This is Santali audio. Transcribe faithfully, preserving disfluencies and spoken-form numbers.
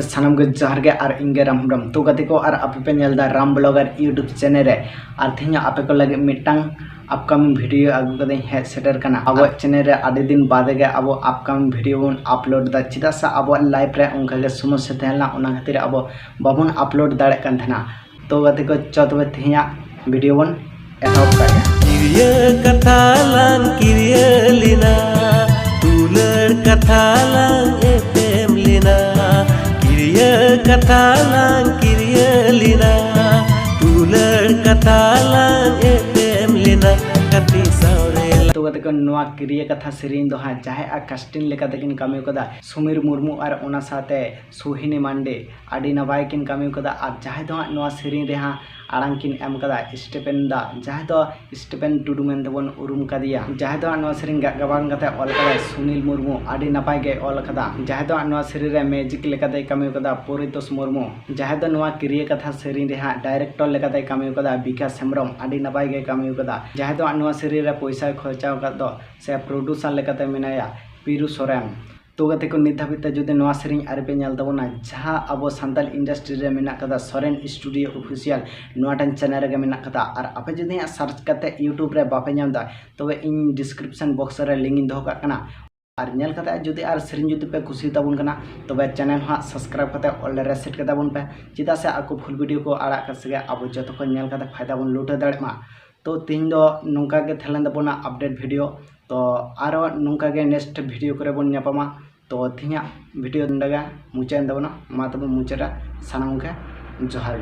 ᱥᱟᱱᱟᱢ ᱜᱮ ᱡᱚᱦᱟᱨ ᱜᱮ ᱟᱨ ᱤᱧ ᱜᱮ ᱨᱟᱢ ᱦᱮᱢᱵᱨᱚᱢ᱾ ᱛᱚ ᱜᱟᱛᱮ ᱠᱚ, ᱟᱨ ᱟᱯᱮ ᱯᱮ ᱧᱮᱞ ᱮᱫᱟ ᱨᱟᱢ ᱵᱞᱚᱜᱟᱨ YouTube ᱪᱮᱱᱮᱞ ᱨᱮ᱾ ᱟᱨ ᱛᱮᱦᱮᱧ ᱟᱯᱮ ᱠᱚ ᱞᱟᱹᱜᱤᱫ ᱢᱤᱫᱴᱟᱝ ᱟᱯᱠᱟᱢᱤᱝ ᱵᱷᱤᱰᱤᱭᱳ ᱟᱹᱜᱩ ᱠᱟᱛᱮᱧ ᱦᱮᱡ ᱥᱮᱴᱮᱨ ᱠᱟᱱᱟ᱾ ᱟᱵᱚᱣᱟᱜ ᱪᱮᱱᱮᱞ ᱨᱮ ᱟᱹᱰᱤ ᱫᱤᱱ ᱵᱟᱫᱮ ᱜᱮ ᱟᱵᱚ ᱟᱯᱠᱟᱢᱤᱝ ᱵᱷᱤᱰᱤᱭᱳ ᱵᱚᱱ ᱟᱯᱞᱳᱰ ᱮᱫᱟ, ᱪᱮᱫᱟᱜ ᱥᱮ ᱟᱵᱚᱣᱟᱜ ᱞᱟᱭᱤᱯᱷ ᱨᱮ ᱚᱱᱠᱟ ᱜᱮ ᱥᱚᱢᱚᱥᱥᱟ ᱛᱟᱦᱮᱸ ᱞᱮᱱᱟ, ᱚᱱᱟ ᱠᱷᱟᱹᱛᱤᱨ ᱟᱵᱚ ᱵᱟᱵᱚᱱ ᱟᱯᱞᱳᱰ ᱫᱟᱲᱮᱭᱟᱜ ᱠᱟᱱ ᱛᱟᱦᱮᱱᱟ᱾ ᱛᱚ ᱜᱟᱛᱮ ᱠᱚ, ᱪᱚ ᱛᱚᱵᱮ ᱛᱮᱦᱮᱧᱟᱜ ᱵᱷᱤᱰᱤᱭᱳ ᱵᱚᱱ ᱮᱛᱚᱦᱚᱵ ᱠᱟᱜ ᱜᱮ᱾ ᱠᱤᱨᱤᱭᱟᱹ ᱠᱟᱛᱷᱟ ᱞᱟᱝ ᱠᱤᱨᱤᱭᱟᱹ ᱞᱮᱱᱟ, ᱫᱩᱞᱟᱹᱲ ᱠᱟᱛᱷᱟ ᱞᱟᱝ ᱮᱯᱮᱢ ᱞᱮᱱᱟ᱾ ᱠᱤᱨᱤᱭᱟᱹ ᱠᱟᱛᱷᱟ ᱞᱟᱝ ᱠᱤᱨᱤᱭᱟᱹ ᱞᱮᱱᱟ, ᱫᱩᱞᱟᱹᱲ ᱠᱟᱛᱷᱟ ᱞᱟᱝ ᱮᱯᱮᱢ ᱞᱮᱱᱟ᱾ ᱠᱟᱛᱮ ᱥᱟᱶᱨᱮ ᱛᱚ ᱜᱟᱛᱮ ᱠᱚ, ᱱᱚᱣᱟ ᱠᱤᱨᱤᱭᱟᱹ ᱠᱟᱛᱷᱟ ᱥᱮᱨᱮᱧ ᱫᱚ ᱦᱟᱸᱜ ᱡᱟᱦᱟᱸᱭ ᱟᱜ ᱠᱟᱥᱴᱤᱝ ᱞᱮᱠᱟᱛᱮ ᱠᱤᱱ ᱠᱟᱹᱢᱤ ᱠᱟᱫᱟ ᱥᱩᱢᱤᱨ ᱢᱩᱨᱢᱩ ᱟᱨ ᱚᱱᱟ ᱥᱟᱶᱛᱮ ᱥᱳᱦᱤᱱᱤ ᱢᱟᱱᱰᱮ, ᱟᱹᱰᱤ ᱱᱟᱯᱟᱭ ᱠᱤᱱ ᱠᱟᱹᱢᱤ ᱠᱟᱫᱟ᱾ ᱟᱨ ᱡᱟᱦᱟᱸᱭ ᱫᱚ ᱦᱟᱸᱜ ᱱᱚᱣᱟ ᱥᱮᱨᱮᱧ ᱨᱮ ᱦᱟᱸᱜ ᱟᱲᱟᱝ ᱠᱤᱱ ᱮᱢ ᱠᱟᱫᱟ ᱥᱴᱤᱯᱷᱮᱱ ᱫᱟ, ᱡᱟᱦᱟᱸᱭ ᱫᱚ ᱥᱴᱤᱯᱷᱮᱱ ᱴᱩᱰᱩ ᱢᱮᱱᱛᱮ ᱵᱚᱱ ᱩᱨᱩᱢ ᱠᱟᱫᱮᱭᱟ᱾ ᱡᱟᱦᱟᱸᱭ ᱫᱚ ᱦᱟᱸᱜ ᱱᱚᱣᱟ ᱥᱮᱨᱮᱧ ᱜᱟ-, ᱜᱟᱵᱟᱱ ᱠᱟᱛᱮ ᱚᱞ ᱠᱟᱫᱟᱭ ᱥᱩᱱᱤᱞ ᱢᱩᱨᱢᱩ, ᱟᱹᱰᱤ ᱱᱟᱯᱟᱭ ᱜᱮ ᱚᱞ ᱠᱟᱫᱟ᱾ ᱡᱟᱦᱟᱸᱭ ᱫᱚ ᱦᱟᱸᱜ ᱱᱚᱣᱟ ᱥᱮᱨᱮᱧ ᱨᱮ ᱢᱤᱭᱩᱡᱤᱠ ᱞᱮᱠᱟᱛᱮᱭ ᱠᱟᱹᱢᱤ ᱠᱟᱫᱟ ᱯᱚᱨᱤᱛᱳᱥ ᱢᱩᱨᱢᱩ᱾ ᱡᱟᱦᱟᱸᱭ ᱫᱚ ᱱᱚᱣᱟ ᱠᱤᱨᱤᱭᱟᱹ ᱠᱟᱛᱷᱟ ᱥᱮᱨᱮᱧ ᱨᱮ ᱦᱟᱸᱜ ᱰᱟᱭᱨᱮᱠᱴᱚᱨ ᱞᱮᱠᱟᱛᱮᱭ ᱠᱟᱹᱢᱤ ᱠᱟᱫᱟ ᱵᱤᱠᱟᱥ ᱦᱮᱢᱵᱨᱚᱢ, ᱟᱹᱰᱤ ᱱᱟᱯᱟᱭ ᱜᱮ ᱠᱟᱹᱢᱤ ᱠᱟᱫᱟ᱾ ᱡᱟᱦᱟᱸᱭ ᱫᱚ ᱦᱟᱸᱜ ᱱᱚᱣᱟ ᱥᱮᱨᱮᱧ ᱨᱮ ᱯᱚᱭᱥᱟᱭ ᱠᱷᱚᱨᱪᱟᱣ ᱟᱠᱟᱫ ᱫᱚ ᱥᱮ ᱯᱨᱚᱰᱩᱥᱟᱨ ᱞᱮᱠᱟᱛᱮ ᱢᱮᱱᱟᱭᱟ ᱯᱤᱨᱩ ᱥᱚᱨᱮᱱ᱾ ᱛᱚ ᱜᱟᱛᱮ ᱠᱚ, ᱱᱤᱛ ᱫᱷᱟᱹᱵᱤᱡ ᱛᱮ ᱡᱩᱫᱤ ᱱᱚᱣᱟ ᱥᱮᱨᱮᱧ ᱟᱹᱣᱨᱤ ᱯᱮ ᱧᱮᱞ ᱛᱟᱵᱚᱱᱟ, ᱡᱟᱦᱟᱸ ᱟᱵᱚ ᱥᱟᱱᱛᱟᱲ ᱤᱱᱰᱟᱥᱴᱨᱤ ᱨᱮ ᱢᱮᱱᱟᱜ ᱠᱟᱫᱟ ᱥᱚᱨᱮᱱ ᱥᱴᱩᱰᱤᱭᱳ ᱚᱯᱷᱤᱥᱤᱭᱟᱞ, ᱱᱚᱣᱟ ᱴᱷᱮᱱ ᱪᱮᱱᱮᱞ ᱨᱮᱜᱮ ᱢᱮᱱᱟᱜ ᱠᱟᱫᱟ᱾ ᱟᱨ ᱟᱯᱮ ᱡᱩᱫᱤ ᱦᱟᱸᱜ ᱥᱟᱨᱪ ᱠᱟᱛᱮ YouTube ᱨᱮ ᱵᱟᱯᱮ ᱧᱟᱢ ᱮᱫᱟ, ᱛᱚᱵᱮ ᱤᱧ ᱰᱤᱥᱠᱨᱤᱯᱥᱚᱱ ᱵᱚᱠᱥ ᱨᱮ ᱞᱤᱝᱠ ᱤᱧ ᱫᱚᱦᱚ ᱠᱟᱜ ᱠᱟᱱᱟ᱾ ᱟᱨ ᱧᱮᱞ ᱠᱟᱛᱮ ᱡᱩᱫᱤ ᱟᱨ ᱥᱮᱨᱮᱧ ᱡᱩᱫᱤ ᱯᱮ ᱠᱩᱥᱤ ᱛᱟᱵᱚᱱ ᱠᱟᱱᱟ, ᱛᱚᱵᱮ ᱪᱮᱱᱮᱞ ᱦᱟᱸᱜ ᱥᱟᱵᱥᱠᱨᱟᱭᱤᱵ ᱠᱟᱛᱮ ᱚᱞ ᱨᱮ ᱥᱮᱴ ᱠᱟᱛᱟ ᱵᱚᱱ ᱯᱮ, ᱪᱮᱫᱟᱜ ᱥᱮ ᱟᱠᱚ ᱯᱷᱩᱞ ᱵᱷᱤᱰᱤᱭᱳ ᱠᱚ ᱟᱲᱟᱜ ᱠᱟᱜ ᱥᱮ ᱟᱵᱚ ᱡᱚᱛᱚ ᱠᱚ ᱧᱮᱞ ᱠᱟᱛᱮ ᱯᱷᱟᱭᱫᱟ ᱵᱚᱱ ᱞᱩᱴᱟᱹᱣ ᱫᱟᱲᱮᱭᱟᱜ ᱢᱟ᱾ ᱛᱚ ᱛᱤᱦᱤᱧ ᱫᱚ ᱱᱚᱝᱠᱟ ᱜᱮ ᱛᱟᱦᱮᱸ ᱞᱮᱱ ᱛᱟᱵᱚᱱᱟ ᱟᱯᱰᱮᱴ ᱵᱷᱤᱰᱤᱭᱳ᱾ ᱛᱚ ᱟᱨᱚ ᱱᱚᱝᱠᱟ ᱜᱮ ᱱᱮᱠᱥᱴ ᱵᱷᱤᱰᱤᱭᱳ ᱠᱚᱨᱮ ᱵᱚᱱ ᱧᱟᱯᱟᱢᱟ᱾ ᱛᱚ ᱛᱤᱦᱤᱧᱟᱜ ᱵᱷᱤᱰᱤᱭᱳ ᱱᱚᱸᱰᱮ ᱜᱮ ᱢᱩᱪᱟᱹᱫ ᱮᱱ ᱛᱟᱵᱚᱱᱟ᱾ ᱢᱟ ᱛᱚᱵᱮ ᱢᱩᱪᱟᱹᱫ ᱨᱮ ᱥᱟᱱᱟᱢ ᱠᱚᱜᱮ ᱡᱚᱦᱟᱨ ᱜᱮ᱾